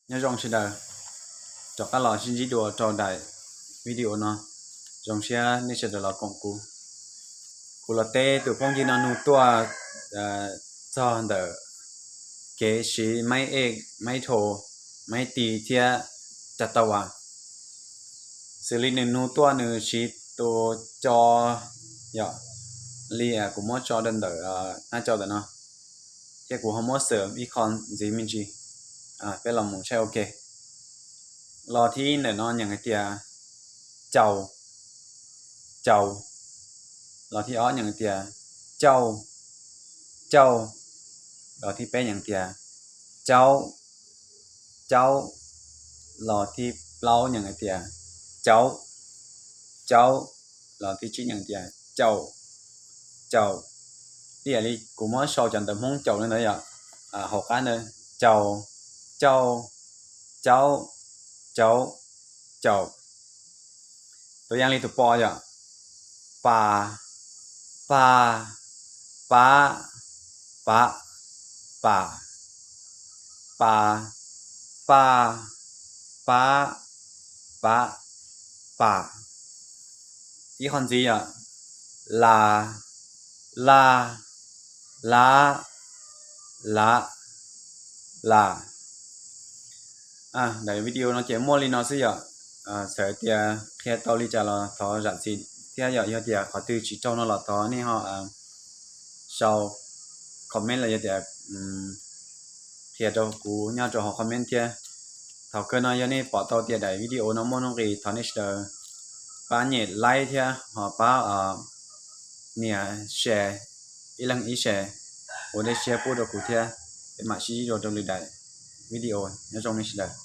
Nyob zoo sawv daws, rov qab los sib ntsib dua rau daim video no. Zoo siab nej sawv daws los koom kuv. Kuv los teb tus phooj ywg no nug tuaj txog ntawm kev siv maib ej, maib tho, maib ti thiab caj tau as. Xws li nws nug tuaj nws siv tus co yom, li kuv muab tso rau ntawm nab co ntawm no, thiab kuv ho muab xwm ib qho ntxiv me ntsis. Peb los mus saib ua ke. Los thib ib ntawm no nyeem hais tias caus, caus. Los thib ob nyeem hais tias cauj, cauj. Los thib peb nyeem tias caub, caub. Los thib plaub nyeem hais tias caub, caub. Los thib tsib nyeem tias caum, caum. Ib yam li kuv muab sau cov ntawv Hmoob caum li ntawd yom, hauv qab ntawd caus, cauj, cauj, cauv, caum. Tus yam li tus po yom, pas, pag, pab, pam, pam, pas, paj, pab, pam, pam. Ib qho ntxiv yom, las, laj, lab, lam, las. Daim video no ces muaj li no xwb yom. Txawm tias qhia tau li cas los thov zam txim thiab yom, yog tias qhov twg tsis raug no los thov nej ho sau comment los yog tias qhia rau kuv nyob rau hauv comment thiab. Thaum kawg no yog nej pom tau tias daim video no muaj nuj nqis thov nej sawv daws pab nyem like thiab ho pab nias share ib leeg ib share ua dej siab pub rau kuv thiab. Peb mam sib ntsib dua rau lwm daim video. Nyob zoo nej sawv daws.